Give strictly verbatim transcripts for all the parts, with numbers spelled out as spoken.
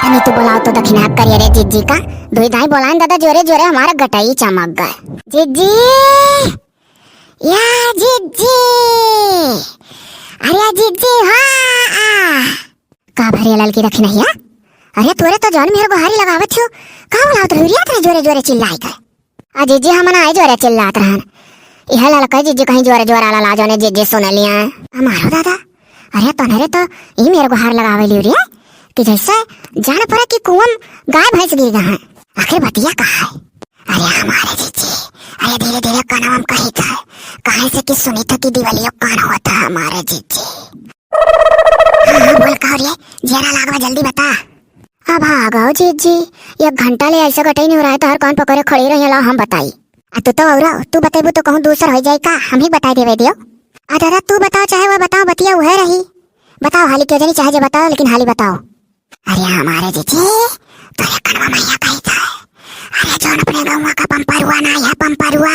तनी तू बोलाओ तो दखिनहा करिया रे जिज्जी का। दुई दाई बोलाइन दादा जोरे जोरे हमारा गटई चमक गए। जिज्जी, या जिज्जी, अरे जिज्जी, हाँ, आ। का भरे ललकी दखिनहिया? अरे तोरे तो जौन मेरे गोहारी लगावत हो, का बोलावत रही रे इतने जोरे जोरे चिल्लाई के? आ जिज्जी, हम ना आई जोरे चिल्लात रहन। इहे ललका जिज्जी कहीं जोरे जोरे आला ला जौने जिज्जी सुन लिया। हमारो दादा, अरे तोहरे तो ई मेरे गोहार लगावे लियो रे, कि जैसे जान पड़ा कि कुआं में गाय भैंस गिर गए हैं। आखिर बतिया का है? अरे हमारे जिज्जी, अरे धीरे धीरे कानवा में कही था, काहे से कि सुनी था कि दिवालियो कान होता हमारे जिज्जी। हाँ, हाँ, बोल का रे, जरा लागवा जल्दी बता। अब आ गओ जिज्जी, एक घंटा ले ऐसा गटई नहीं हो रहा है, तोहर कौन पकड़े खड़ी रही ला हम बताई। आ तू तो औरा, तू बतेबू तो कहूँ दूसर हो जाए का, हम ही बताई देवे दियो। आ दादा तू बताओ चाहे वो बताओ, बतिया उहे रही। बताओ हाली के जनी चाहे जे बताओ, लेकिन हाली बताओ। अरे हमारे जिज्जी, तोरे कनवा मैया कही था। अरे जौन अपने गौवा का पंपरुआ ना है, पंपरुआ।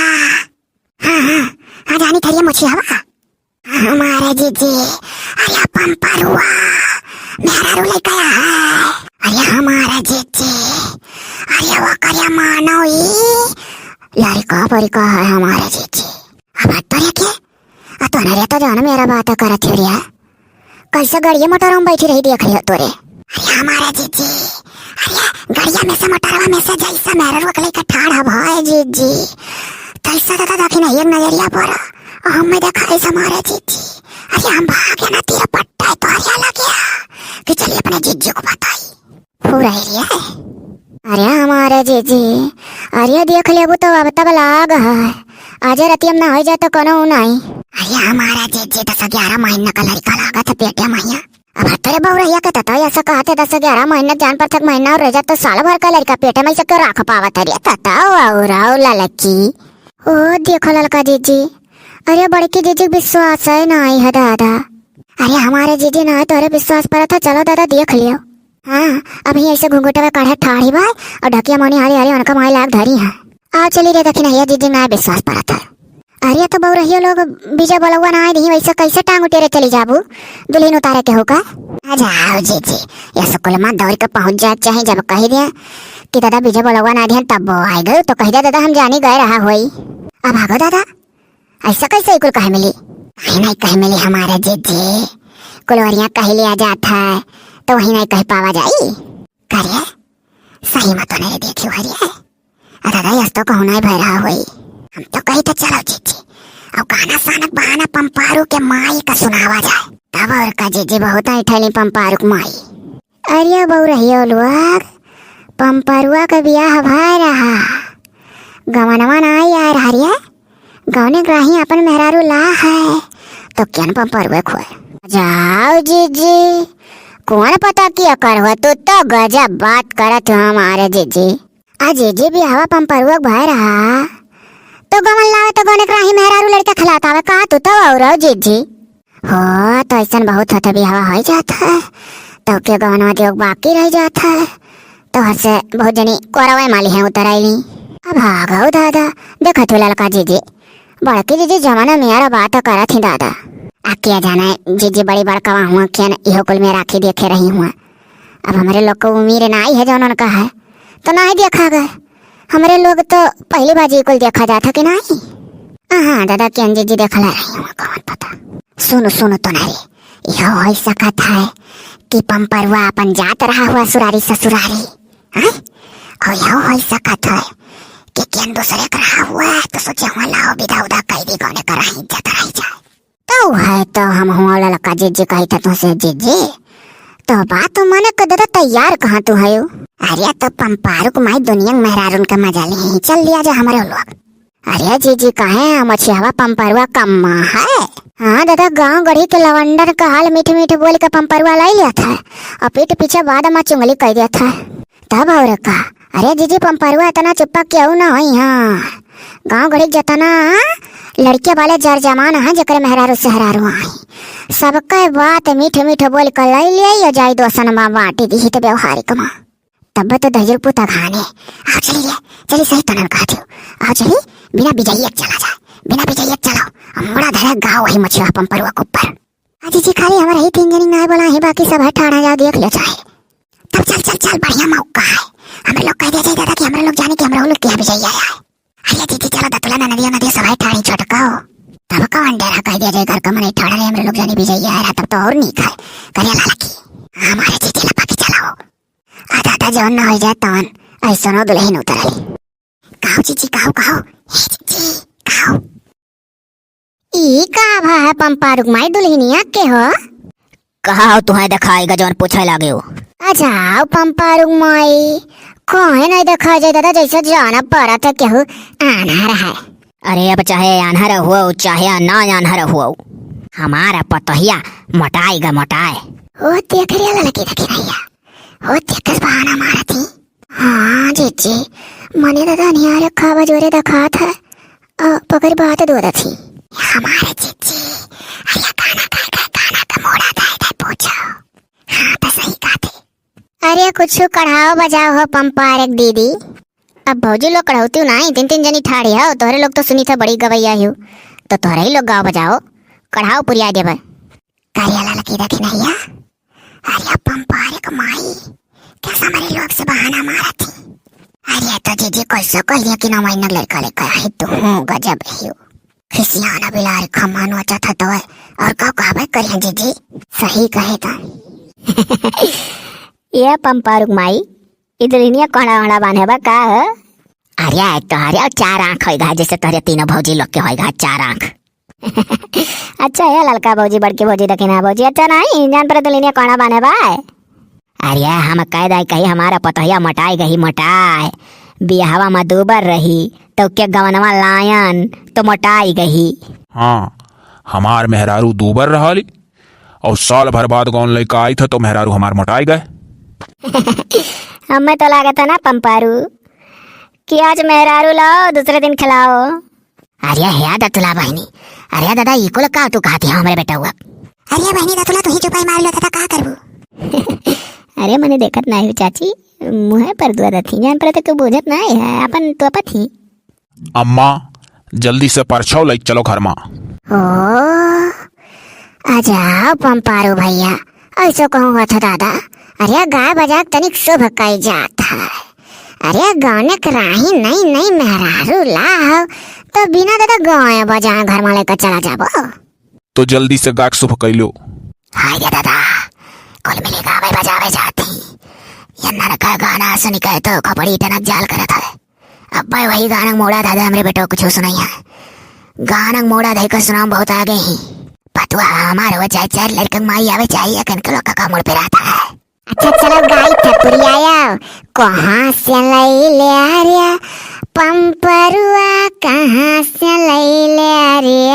हाँ, हाँ, हाँ, जानी थरिया मोछियावा। हमारे जिज्जी, अरे पंपरुआ, मेहरारू लेके आया है। अरे हमारे जिज्जी, अरे वो करिया मानो ई, लड़का परिका है हमारे जिज्जी। अब तोरे के, आ तोहरे तो जान मेरा बात करत हो रिया। कैसे गड़िया मोटरवा में बैठी रही देख लियो तोरे। अरे हमारे जिज्जी, अरे गड़िया में से मोटरवा में से जैसे मेहरारू के लेके ठाड़ हब है जिज्जी, तैसा दादा दखिनहिया एक नजरिया पर हम में देखा ऐसा हमारे जिज्जी। अरे हम भागे ना तीर पट्टा तोहरिया लगिया कि चलिए अपने जिज्जी को बताई। हो रही रे। अरे हमारे जिज्जी, अरे देख लेबू तो अब तब लाग है। आज रतिया में ना हो जाए तो कोनो नहीं। अरे हमारा जिज्जी दस ग्यारह महीना का लड़का लागत है पेटे मैया। अब तेरे बउरहिया के ततई ऐसा कहते दस ग्यारह महीना जान पर तक महीना और रह जात तो साल भर का लड़का पेटे में से क्यों राख पावत है रे तता और ललकी। ओ देखो ललका जिज्जी, अरे बड़की जिज्जी विश्वास है नहीं है दादा। अरे हमारे जिज्जी ना है तोरे विश्वास पर था, चलो दादा देख लियो। हाँ, अभी ऐसे घुंघुटवा काढ़े ठाढ़ी बा और ढकिया मौनी हारी हारी उनका माई लाग धरी है। आ चली रे दखिनहिया जिज्जी ना विश्वास परत है। अरे तो बउरहियो लोग बीजा बोलौआ ना आए दही, वैसे कैसे टांग उटेरे चली जाबू? दुल्हन उतारे के हो का? आ जाओ जिज्जी, ये स्कूल में दौड़ के पहुंच जाए चाहे जब कह दे कि दादा बीजा बोलौआ ना दिहन तब वो आए गए तो कह दे दादा हम जानी गए रहा होई। अब भागो दादा, ऐसा कैसे कुल कहे मिली? काहे नहीं कहे मिली हमारे जिज्जी, कुलवरिया कह लिया जात है तो वही नहीं कह पावा जाई। करे सही मत नहीं देखियो हरिये। आ दादा यस तो कहूँ नहीं भय रहा होई। हम तो कही तो चलो जिज्जी, अब गाना सानक बहाना पंपारू के माई का सुनावा जाए। तब और का जिज्जी बहुत ऐठली पंपारू के माई। अरे बउरहियो लोग, पंपरुआ के बियाह भय रहा, गवनवा ना आए रहा रे, गवने ग्राही अपन मेहरारू ला है, तो केन पंपरुए खोए। जाओ जिज्जी, कौन पता किया कर हो, तू तो गजब बात करत हो हमारे जिज्जी। आ जिज्जी बियाहवा पंपरुआ के भय रहा, तो गवन लावे तो गवने ग्राही मेहरारू लड़का खिलाता आवे का, तू तो और जिज्जी। हो, तो ऐसन बहुत होत बियाहवा हो जात है, तो के गवनवा दियो बाकी रह जात है, तो हर से बहुत जनी कोरवे माली है उतर आईली। अब आ गओ दादा, देखा तू ललका जिज्जी, बड़की जिज्जी जमाना मेरा बात करत ही दादा। आ क्या जाना है जिज्जी बड़ी बड़कवा हुआ, क्या न इहो कुल में राखी देखे रही हुआ। अब हमरे लोग को उम्मीद ना आई है जौन उनका है, तो ना ही देखा गए। हमरे लोग तो पहली बार जी कुल देखा जात है कि नहीं? हाँ दादा, केन जिज्जी देखला रही हुआ, कौन पता। सुनो सुनो तो ना रे, यह हो सकत है कि पंपरुआ अपन जात रहा हुआ सुरारी ससुरारी, हैं? और यह हो सकत है कि केन दूसरे का रहा हुआ है तो सोचे हुआ लाओ विदा उदा कह दी, गौने का रही इज्जत रह जाए। तो है तो हम हुआ ललका जिज्जी कही था तुझसे जिज्जी, तो बात तो माने के दादा तैयार कहाँ तू है? अरे तो पंपारू को माई दुनिया में मेहरारून का मजा ले ही चल लिया जा हमारे लोग। अरे जिज्जी कहे मछियावा पंपरुआ कम्मा है। हाँ दादा, गांव गढ़ी के लवंडन का हाल मीठ मीठ बोल के पंपरुआ लाई लिया था और पीठ पीछे बाद में चुंगली कह दिया था। तब और का, अरे जिज्जी पंपरुआ इतना चुप्पा क्यों ना होई? हाँ, गांव गढ़ी के जतना लड़के वाले जर जमान हैं जेकरे मेहरारू सेहरारू आई, सबके बात मीठ मीठ बोल के लाई लिया, जाई दोसन माँ बांटी दी हित व्यवहारिक माँ। तब तो दहिजर पुता घाने। आओ चली रे, चली सही तनन कहत हो। आओ चली, बिना बिजइया के चला जाए, बिना बिजइया के चलो। हम मुड़ा धरे गाओ वही मछिया पंपरुआ के ऊपर। आ जिज्जी खाली हमारा ही तीन जनी नाय बोला है, बाकी सब है ठाड़ा जाओ देख लो चाहे। तब चल चल चल, बढ़िया मौका है। हमरे लोग कह दिया जाए दादा कि हमरे लोग जाने कि हमरे लोग के यहाँ विजय आया है। अरे जीजी, चलो दतुला ननदिया नदिया सभाई ठाड़ी छोटकाओ। तब कौन डेरा, कह दिया जाए घर का मनई ठाड़ा रे, हमरे लोग जाने विजय आया, तब तो और नीक है। करिया लाला की। हमारे जीजी लपा के चलाओ। आ दादा, जौन ना हो जाए तौन, ऐसनो दुल्हन उतरली। काहो जीजी, काहो, काहो। हे जीजी, काहो। ई का भा है पंपारुक माई, दुल्हनिया के हो? कहा हो तुहैं देखाई गा जौन पूछे लागे हो? अजाओ पंपारुक माई, काहे नहीं देखा जाए दादा, जैसे जाना पड़ा था केहू आन्हर है। अरे अब चाहे आन्हर हो, चाहे ना आन्हर हो, हमारा पतोहिया मोटाई गा मोटाए। ओ देख रे ललकी देखी भैया, ओ देख कस बहाना मारत ही। हाँ जीजी, मने दादा निहारे खाबा जोरे देखात है। अ, पकड़ बात दो रथी। हमारे जीजी, अरे गाना गाए गाए गाना का मोड़ा दाए दाए पूछो। हाँ, तो सही कहते। अरे कुछ कढ़ाओ बजाओ हो पंपारक दीदी। अब भौजी लोग कढ़ौती नहीं, तीन तीन जनी ठाड़ी हो, तोहरे लोग तो सुनी था बड़ी गवैया ही हो, तो तोहरे ही लोग गाओ बजाओ, कढ़ाओ पुरिया देबे। करिया ललकी देखी नैया, अरे पंपारक माई, कैसा हमारे लोग से बहाना मारा थी। अरे तो जीजी कैसे कहिए कि ना माई नग लड़का लेकर आई तो हूँ गजब ही हो। खिसियाना बिलार खमान वचा था तो है, और का कहबे करिए जीजी, सही कहे तो। ये पंपारुक माई, ई दुल्हनिया कोहड़ा ओहड़ा बांधे बा का हो? अरे एक तो हरे और चार आँख होइगा, जैसे तोहरे तीनों भौजी लोग के होइगा चार आँख। अच्छा है ललका भौजी, बड़की भौजी, दखिना भौजी, अच्छा नहीं जान पर दुल्हनिया कोहड़ा बांधे बा। अरे हम कह दाई कही हमारा पतोहिया मोटाई गही मोटाई, बियाहवा में दूबर रही तो के गवनवा लायन तो मोटाई गही। हाँ, हमार मेहरारू दूबर रहली और साल भर बाद गौन लइका आई था तो मेहरारू हमार मोटाई गए। हमें तो लागत है ना पंपारू कि आज मेहरारू लाओ दूसरे दिन खिलाओ। अरे हे दतुला बहिनी, अरे दादा ई कुल का तू कहती है हमरे बेटउआ? अरे बहिनी दतुला तू ही चुपाई मार लो था का करबू? अरे मने देखत नाही चाची, मुँह पर दुआ दथी जान पर तो बूझत नाही है, अपन तो पत ही। अम्मा, जल्दी से परछाव लइके चलो घर मा। ओ, अजाओ पंपारू भैया, ऐसो कहूँ हुआ था दादा। अरे गाय बजाए तनिक शुभ कई जात है। अरे गाने के राही नई नई मेहरारू ला हो, तो बिना दादा गाय बजाए घर मा लेकर चला जाबो। तो जल्दी से गायक शुभ कइलो। हाय रे दादा, कुल मिली गावे बजावे जाती। ये नरका गाना सुनी के तो खोपड़ी टनक जाल करत हवे। अब्बे वही गानक मोड़ा दादा हमरे बेटो कुछ सुनाई है। गानक मोड़ा धई के सुनाओ बहुत आगे ही। पतुआ हमार हो चाहे चार लड़कन माई आवे चाहिए कन के लोग का मुड़ पे रहता है। अच्छा चलो गाई थे पुरियाया। कहाँ से लैले रे पंपरुआ, कहाँ से लैले रे?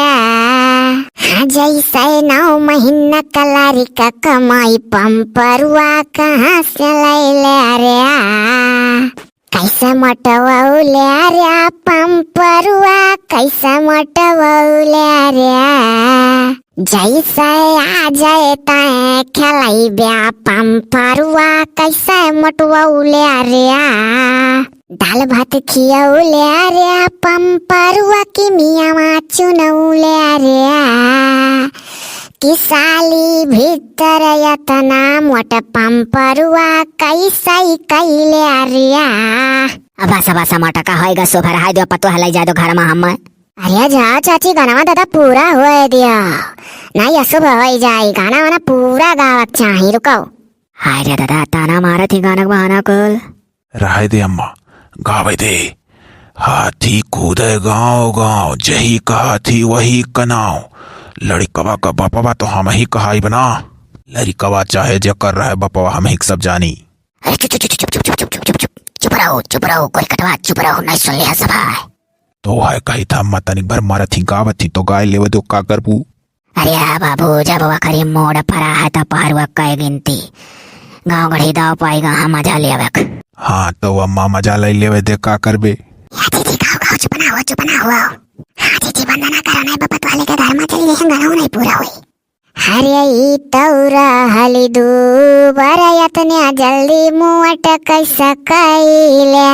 हाँ, जैसे नौ महीना का लड़का कमाई पंपरुआ, कहाँ से लैले रे? कैसे मोटवौले रे पंपरुआ, कैसे मोटवौले रे? जैसे आ जाए तैं खेलैब्या पंपरुआ, कैसे मोटवौले रे? दाल भात खियौले रे पंपरुआ, कि मियावा चुनौले रे? कि साली भीतर यतना मोट पंपरुआ, कैसे कैले रे? अब बस, बस, मोटका होइगा, सुभर हाय दो पतुआ लै जाए दो घर मा हम। अरे जा चाची, गाना दादा पूरा होए दिया, नहीं अशुभ होई जाई। गाना वाना पूरा गावक चाही, रुको। हाय रे दादा, ताना मारत ही गाना के बहाना कुल। रहे दे अम्मा, गावे दे। हाथी कूदे गाँव गाँव, जही का हाथी वही कनाव। लड़िकवा का बपवा तो हमही कहाई बना। लड़िकवा चाहे जेकर रहे बपवा, हमही के सब जानी। अरे चुप, चुप, चुप, चुप रहो, चुप रहो, गोरी कटवा, चुप रहो, नहीं सुन लिया सभा। तो है कही था, अम्मा तनिक भर मारत ही, गावत ही, तो गाय लेवे दो, का करबू? अरे आ बाबू, जब वखरी मोड़ परा है, तो पहरुआ कई गिनती। गाँव गढ़ी दाव पाई गा, हम मजा लेवे। हाँ, तो अम्मा मजा ले लेवे दे, का करबे? या दीदी, गाओ, गाओ, चुप ना हो, चुप ना हो। हाँ दीदी, वंदना करो, नहीं बपत वाले के घर में चली, लेकिन गाना नहीं पूरा हुई। हरे ई तौरा हली दू बार यतने जल्दी मुअट कैसे कैले?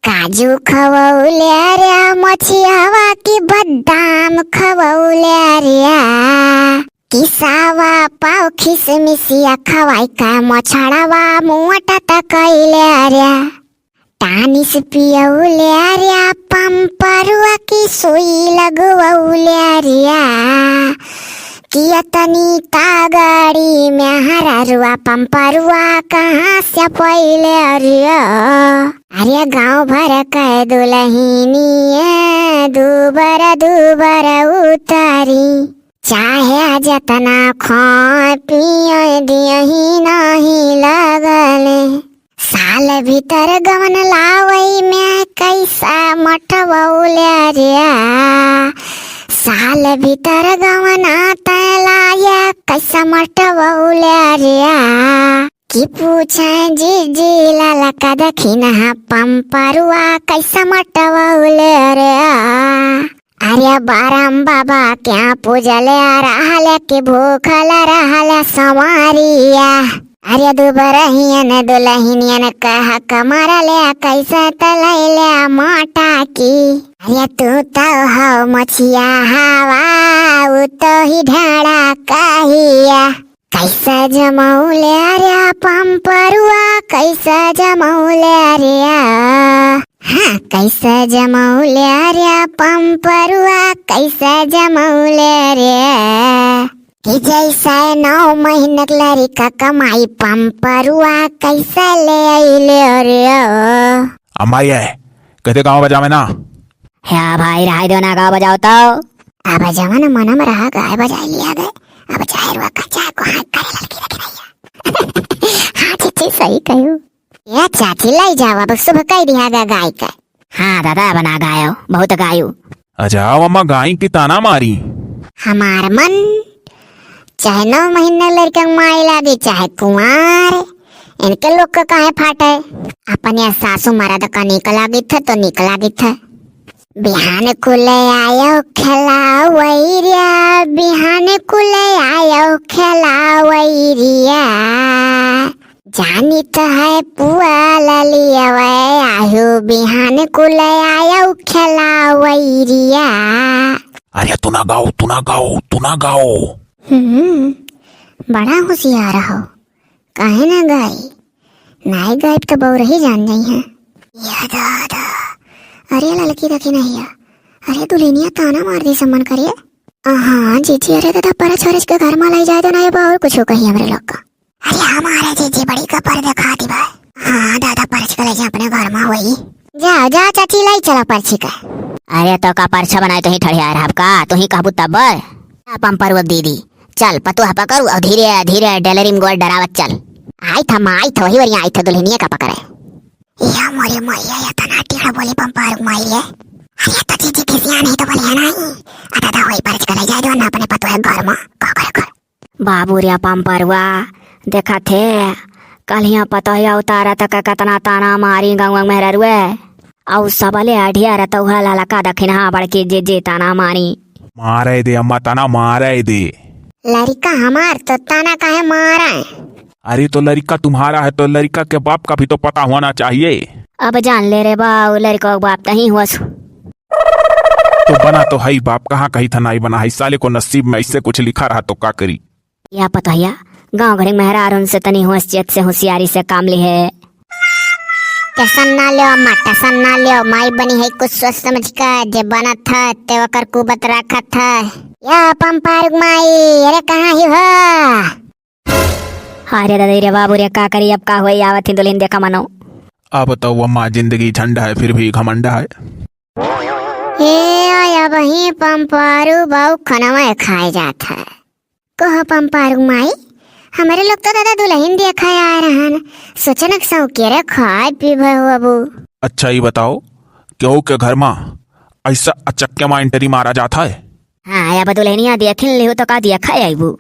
काजू खवौले रे मछियावा की बादाम खवौले रे। किसावा पाव खिसमिसिया खवाई का मछड़वा मोटा त कइले रे। टानिस पियौले रे पंपरुआ की सुई लगवौले रे। किया तनी तागड़ी में हररुआ पंपरुआ कहाँ से पइले रे। अरे गाँव भर के दुलहिनिया दुबर दुबर उतरी। चाहे जतना खाए पिए दियही नाही लगले। साल भीतर गवन लावई में कैसा मटवौले रे। साल भीतर गवन तैलाया कैसा मटवौले रे। कि पूछे जीजी लाला का दखिनहा पंपरुआ कैसा मटवौले रे। अरे बारम बाबा क्या पूजले रहले कि भूखल रहले संवरिया। अरे दुबरहियन दुलहिनियन कह कमरले कैसे तलैले माटा की। अरे तू तो हो मछिया हवा उ तो ही ढाड़ा कहिया। कैसे जमौले रे पंपरुआ कैसे जमौले रे। हाँ कैसे जमौले रे पंपरुआ कैसे जमौले रे। कि जैसे नौ महीने के लड़िका कमाई पंपरुआ कैसे ले अइले रे। अम्मा ये कहते गाँव बजावे ना। ह्या भाई रहाई दो ना गाँव बजाओ तो। अब जवन मनम रहा गाय बजाई लिया गए। अब चाहे रुआ का चाहे को हाँ करे लड़की रखे रहिया। हाँ चाची सही कहू। या चाची लाई जाओ अब शुभ कह दिया गया गाय का। हाँ दादा बना गायो बहुत गायू। अजाओ अम्मा गाय की ताना मारी। हमार मन चाहे नौ महीने लड़का माई लागी चाहे कुंवार। इनके लोग का काहे फाटे। अपने सासू मरद का निक लागित है तो निक लागित है। बिहान कुले आयो खेलावैरिया बिहान कुले आयो खेलावैरिया। जानित है पुआ ललियवे आहू बिहान कुले आयो खेलावैरिया। अरे तू ना गाओ तू ना गाओ तू ना गाओ। हम्म बड़ा होशियार हो। काहे ना गाई। नाई गायब तो बउरही जान जाई हैं। या दादा। अरे ललकी देखी नहीं है। अरे दुल्हनिया ताना मार दी सम्मान करिए। हाँ जीजी अरे दादा परछ वरछ के घर में लाई जाए दो ना ये और कुछ कही हमरे लोग का। अरे हमारे जीजी बड़ी कपर दिखा दी भाई। हाँ दादा परछ के ले जा अपने घर में वही। जा जा चाची लाई चला परछी का। अरे तो का परछा बनाए तो ही ठड़िया रहब का तू ही कहबू तब। पंपर वो दीदी चल पतुआ पकड़ू और धीरे धीरे डेलरी में गोड़ डरावत चल। आई था माँ आई था वही वरी आई था दुल्हनिया का पकड़े। या मोरे मैया या तना टेढ़ बोली पंपारुक माई रे। अरे तो जीजी खिसिया नहीं तो बोली है नहीं। अदा दा वही पर चले जाए दो ना अपने पतुआ घर में का करे कर। बाबू रे पंपरुआ देखा थे कल यहाँ पतोहिया उतारा तक कितना ताना मारी गाँव में रहरुए। अउ सबले अढ़िया रहता हुआ ललका दखिनहा बड़की जीजी ताना मारी। मारे दे अम्मा ताना मारे दे। लड़िका हमार तो ताना काहे मारे। अरे तो लड़िका तुम्हारा है तो लड़िका के बाप का भी तो पता होना चाहिए। अब जान ले रे बाऊ लड़िका के बाप तही हुआ सु। तो बना तो है ही बाप कहाँ कही था नाई बना है साले को नसीब में ऐसे कुछ लिखा रहा तो का करी। या पतोहिया गाँव घड़ी मेहरारून से तनी होशियत से होशियारी से काम लिहे। टेंशन ना लियो अम्मा टेंशन ना लियो माई बनी है कुछ सोच समझ का जे बनत है ते वकर कुबत रखत है। या पंपारुक माई अरे कहाँ ही हो। अरे दादा रे बाबू रे का करी अब का होई आवत ही दुल्हन देखा मनो। अब तो वो माँ जिंदगी झंड है फिर भी घमंड है। ए आया वही पंपारू बाऊ खनवा खाए जात है। कहो पंपारू माई, हमरे लोग तो दादा दुल्हन देखा आए रहन, सोचन के सौ केरे खाए पीबे हो अबू। अच्छा, ई बताओ, केहू के घर मा ऐसा अचक्के मा entry मारा जात है? हाँ, अब दुल्हनिया देखिन लिहू तो का देखा आइबू?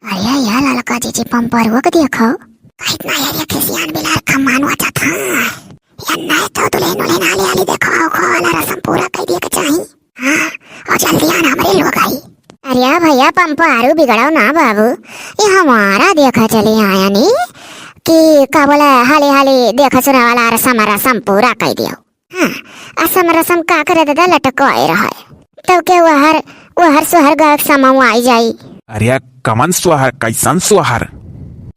अरे या ललका जीजी पंपरुआ के देखो, का इतना यार ये खिसियान बिलार खम्मान वाचा था। या नहीं तो दुल्हन उल्हन आली आली देखो, खो वाला रसम पूरा कर दिए के चाही। हाँ, और जल्दी आना हमरे लोग आई। अरे भैया पंपारू बिगड़ो ना बाबू, ये हमारा देखा चले आया नी कि का बोला हाली हाली देखा सुना वाला रसम रसम पूरा कर दियो। हाँ, असम रसम का करे दादा लटकाए रहे। तो के वहर, वहर सुहर गायक समम आई जाई। अरे कमन सोहर, कैसन सोहर?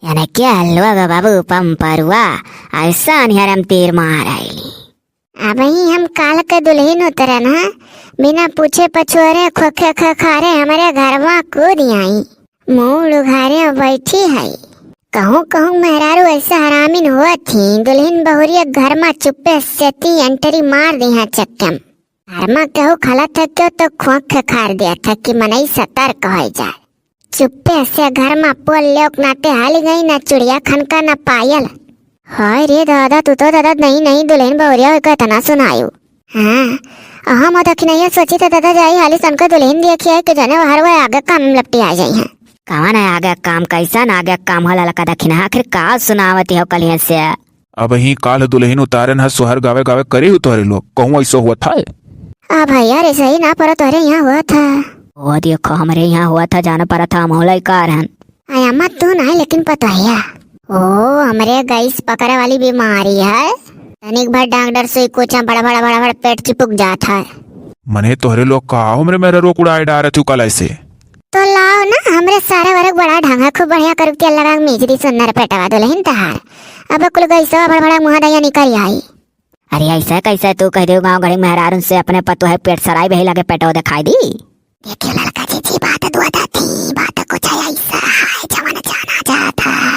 यानी क्या लोग बाबू पंपरुआ, ऐसा निहरम तीर मार आइली। अबहीं हम काल के दुलहिन उतरन ह, बिना पूछे पछोरे खोखे खखारे हमरे घरवा कूद आई। मूड़ उघारे बैठी है। कहूँ कहूँ मेहरारू ऐसे हरामिन होत ही, दुलहिन बहुरिया घर मा चुप्पे से ती entry मार दिहा चक्कम। घर मा केहू खलत है क्यों तो खोंख खार दिया था कि मनई सतर्क होइ जाए। चुप्पे से घर मा पोल लेव के नाते हाली गई, ना चुड़िया खनका ना पायल। हाय रे दादा, तू तो दादा नई नई दुलहिन बहुरिया होइके एतना सुनायु। हाँ, अहाँ मो दखिनैया सोची त दादा जाई हाली सनका दुलहिन देखी आई कि जने वहर वह आगे काम में लपटी आ जाई हैं। कवन है आगे काम, कैसन आगे काम हो ललका दखिना, आखिर का सुनावती हो कलियन से? अबहीं काल दुलहिन उतारन ह, सोहर गावे गावे करी हु तोहरे लोग, कहूँ ऐसो हुआ था? आ भैया रे, सही ना पड़ा तोहरे यहाँ हुआ था। वो देखो हमरे यहाँ हुआ था, जान पड़ा था, हम होलाई कार हन। आया मत तू ना, लेकिन पतोहिया। ओ, हमरे गैस पकड़े वाली बीमारी है। तनिक भर डॉक्टर सुई कोचा बड़ बड़ बड़ बड़ पेट चिपुक जात है। मने तोहरे लोग का हमरे मेहररुआ के उड़ाए डारत हु कल ऐसे? तो लाओ ना, हमरे सारे वरक बड़ा ढंगा, खूब बढ़िया करू के लगा मिजरी सुन्नर पेटवा दुलहिन तहार। अब कुल गैसवा भड़ भड़ा मुँह दैया निकल आई। अरे ऐसे कैसे तू कह दे गाँव घड़ी मेहरारून से अपने पतोहे पेट सराई बही लगे पेटो दिखाई दी? देखियो ललका जीजी, बात दुआदा थी, बात कुछ ऐसा है जवन जाना जाता है।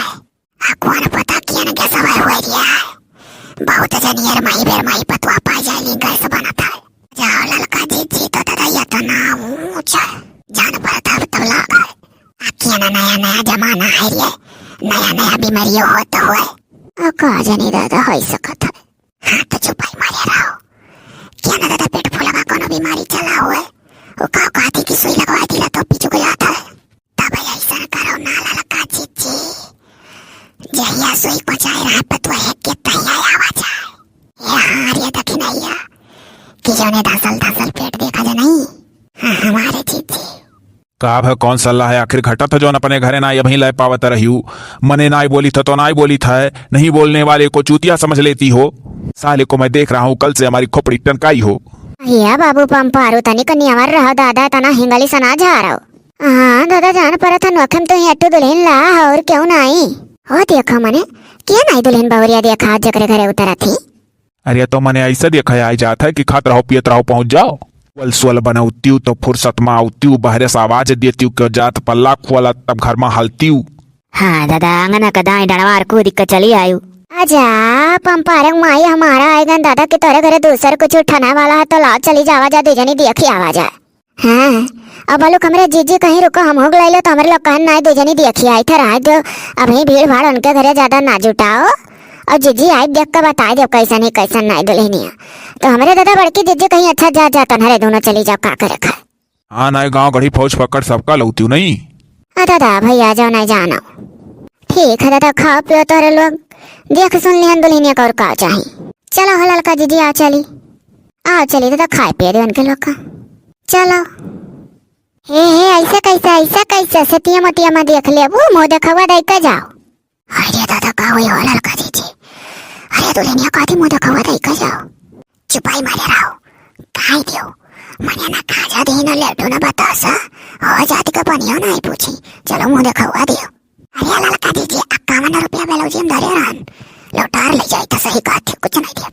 आ कौन पता कियन के समय हुए रिया है। बहुत जनियर माई बेर माई पतवा पाई जाइली गैस बनत है। जाओ ललका जीजी, तो दादा ये तो ना ऊंच है। जान पर तब तब लागल। आ कियन नया नया जमाना है रे, नया नया बीमारियों होत हुए। आ का जानी दादा होई सकत है। हाँ, तो चुपाई मारे रहो। कियन दादा पेट फूलवा कोनो बीमारी चला हुए। वो का कहती कि सुई लगवा दिला तो पिचुक जाता है। तब ऐसा करो ना ललका जीजी, जहिया सुई पहुंचाए रहा पतवा है के तहिया आवा जाए। यहाँ रे दखिनैया कि जौने धसल धसल पेट देखा जा नहीं। हाँ, हमारे जीजी। का भा कौन सलाह है? आखिर घटत है जौन अपने घरे नाई अबहीं लय पावत रहियू। मने नाई बोली था तो नाई बोली था, नहीं बोलने वाले को चूतिया समझ लेती हो। साले को मैं देख रहा हूँ, कल से हमारी खोपड़ी टनकाई हो। या बाबू पंपारू, तनिक नियमर रहो दादा, तना हिंगली सना झारो। हाँ दादा, जान परत है नोखे में तो ही अट्टू दुलहिन ला, और क्यों नाई? हो देखो मने, कियन नाई दुलहिन बहुरिया देखा आज जकरे घरे उतरत ही। अरे तो मने ऐसा देखा आई जात है कि खात रहो, पियत रहो, पहुँच जाओ। वल स्वल बनौतियु तो फुर्सत मा औतियु, बहरे से आवाज देतियु, क्यों जात पल्ला खोला तब घर मा हलतियु। हाँ दादा, आंगना का दाई डणवार कूदिक चली आयु। आजा, पंपारक माई हमारा आएगन दादा कि तोरे घरे दूसर कुछ उठाने वाला है तो लाओ चली जावा जा, दू जनी देखी आवा जा। हाँ, अब बलुक हमरे जीजी कहीं रुको, हम हो गइलो तो हमरे लोग कहन नाई दू जनी देखी आई थे रह दो। अबहीं भीड़ भाड़ उनके घरे ज्यादा ना जुटाओ। और जीजी आई देख के बताई दो कैसन ही कैसन नाई दुलहिनिया। तो हमरे दादा बड़की जीजी कहीं अच्छा जा जा तनहरे दोनों चली जाओ, का करे खाए। हाँ, नाई गाँव गढ़ी फौज पकड़ सबका लौतियु नहीं। आ दादा, भैया जाओ, नाई जानो। ठीक है दादा, खाओ पियो तोहरे लोग, देख सुन लिहन दुलहिनिया का और का चाही। चलो हो ललका जीजी, आओ चली, आओ चली दादा, खाए पिए दे उनके लोग का। चलो। हे, हे, ऐसा कैसे, ऐसा कैसे? सतिया मतिया मा देख ले, वो मुँह देखवा दे के जाओ। अरे दादा, का होई हो ललका जीजी? अरे दुलहिनिया, काथी मुँह देखवा दे के जाओ। चुपाई मारे रहो, काई दियो। मने ना खाजा दी ना लेटो ना बतासा, हो जाती का पनियो ना आई पूछी। चलो मुँह देखवा दियो। अरे ललका जीजी, इक्यावन रुपया बेलौजी में धरे रहन, लौटार ले जाई तो सही कहते, कुछ नहीं दिया।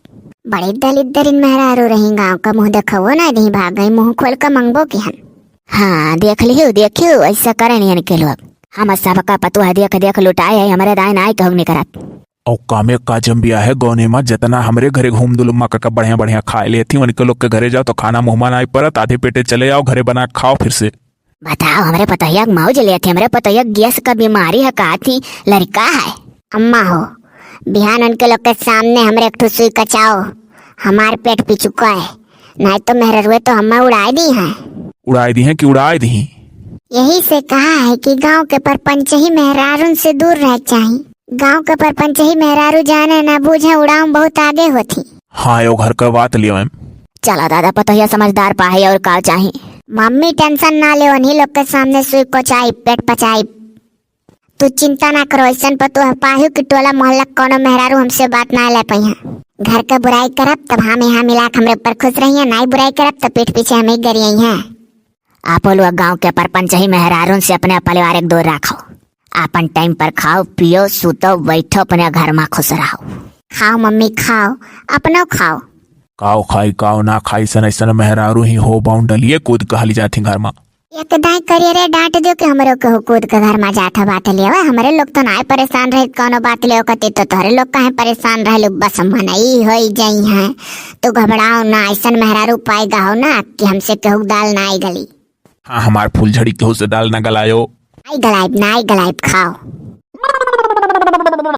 बड़ी दलिद्दरिन मेहरारू रही गाँव का, मुँह देखवो ना दी, भाग गई मुँह खोल के मंगबो की हन। हाँ, देख लियो, देखियो, ऐसा करे नहीं इनके लोग। हम सबका पतुआ देख देख लुटाए है, हमरे दाई नाई कहूँ नहीं करत। और कामे का जम बिया है गौने मा, जितना हमरे घरे घूम दुलुम्मा का बढ़िया बढ़िया खाए लेती, उनके लोग के घरे जाओ तो खाना मुँह मा नाई परत, आधे पेटे चले आओ, घरे बना के खाओ फिर से। बताओ, हमरे पतोहिया के मौज लेत ही, हमरे पतोहिया के गैस का बीमारी है का थी, लड़का है? अम्मा हो, बिहान उनके लोग के सामने हमरे एक ठो सुई कचाओ, हमार पेट पिचुका है, नाई तो मेहररुए तो हम्मा उड़ाए दी हैं। उड़ाए दी हैं कि उड़ाए दी? यही से कहा है कि गांव के परपंच ही मेहरारून से दूर रहे चाही। गांव के परपंच ही मेहरारू जाने ना बूझे, उड़ाऊ बहुत आगे होती। हाँ, यो घर का बात लियो एम। चलो दादा, पतोहिया समझदार पाहे और का चाही। मम्मी tension ना ले, उन्हीं लोग के सामने सुई कोचाई, पेट पचाई। तू चिंता ना करो, ऐसन पतोह पाहू कि टोला मोहल्ला कोनो मेहरारू हमसे बात ना ले पइहें। घर के बुराई करब तब हम यहाँ मिला के हमरे ऊपर खुश रहिए, नाई बुराई करब तब पीठ पीछे हमें गरियाई हैं। आपो लोग गाँव के परपंचही मेहरारून से अपने परिवार एक दूर राखो। आपन टाइम पर खाओ, पियो, सुतो, बैठो, अपने घर मा खुश रहो। खाओ मम्मी, खाओ, अपनो खाओ। काओ खाई, काओ ना खाई, सन ऐसन मेहरारू ही हो, बाउंडलिए कूद कहली जाती घर मा। एक दाई करिए रे, डांट दियो कि हमरो केहू कूद के घर मा जात हो बात लियो। हमरे लोग तो नाय परेशान रहित कौनो बात लियो कती, तो तोहरे लोग काहे परेशान रहलू? बस मनई होई जाई हैं। तू घबराओ ना, ऐसन मेहरारू पाई गहो ना कि हमसे केहू दाल नाई गली। हाँ, हमार फूलझड़ी केहू से दाल ना गलायो। नाई गलाइब, नाई गलाइब, खाओ।